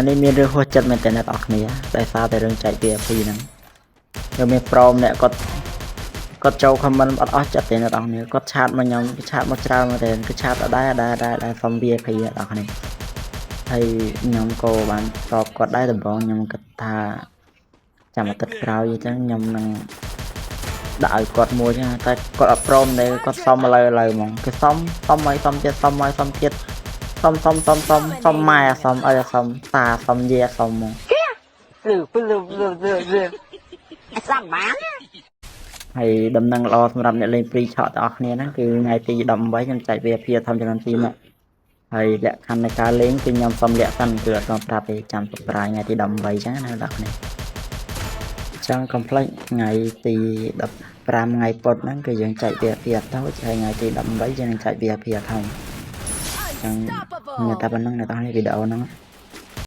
អានេះមានរឿងហួសចិត្តមែនតើអ្នកនរគ្នាដោយសារតែរឿងចែក VIP ហ្នឹងយកមានប្រូម្នាក់គាត់គាត់ចូល comment អត់អស់ចិត្តទេអ្នកនរគ្នាគាត់ chat មកខ្ញុំគេ chat មកច្រើនមែនតើគេ chat ដដែលដដែលដដែលសុំ VIP អ្នកនរគ្នាហើយខ្ញុំក៏បានតបគាត់ដែរដំបូងខ្ញុំគិតថាចាំអាទិត្យក្រោយអញ្ចឹងខ្ញុំនឹងដាក់ឲ្យគាត់មួយចឹងតែគាត់អត់ព្រមទេគាត់សុំឥឡូវឥឡូវហ្មងគេសុំសុំឲ្យសុំទៀតសុំឲ្យសុំទៀតសុំសុំសុំសុំសុំម៉ែសុំអីសុំតាសុំយាសុំហ្មង លឺលឺលឺលឺលឺសំបាន ហើយដំណឹងល្អសម្រាប់អ្នកលេង free ឆក់ទាំងអស់គ្នាហ្នឹងគឺថ្ងៃទី18ខ្ញុំចែក VIP ធំចំនួន2នាក់ហើយលក្ខខណ្ឌនៃការលេងគឺខ្ញុំសុំលាក់សិនគឺអត់ទាន់ប្រាប់ទេចាំ surprise ថ្ងៃទី18អញ្ចឹងណាអ្នកនរគ្នាអញ្ចឹងកុំភ្លេចថ្ងៃទី15ថ្ងៃពុធហ្នឹងគឺយើងចែក VIP អត់តូចហើយថ្ងៃទី18យើងនឹងចែក VIP អត់ធំអញ្ចឹងមានតែប៉ុណ្្នឹងអ្នកនរគ្នាវីដេអូហ្នឹង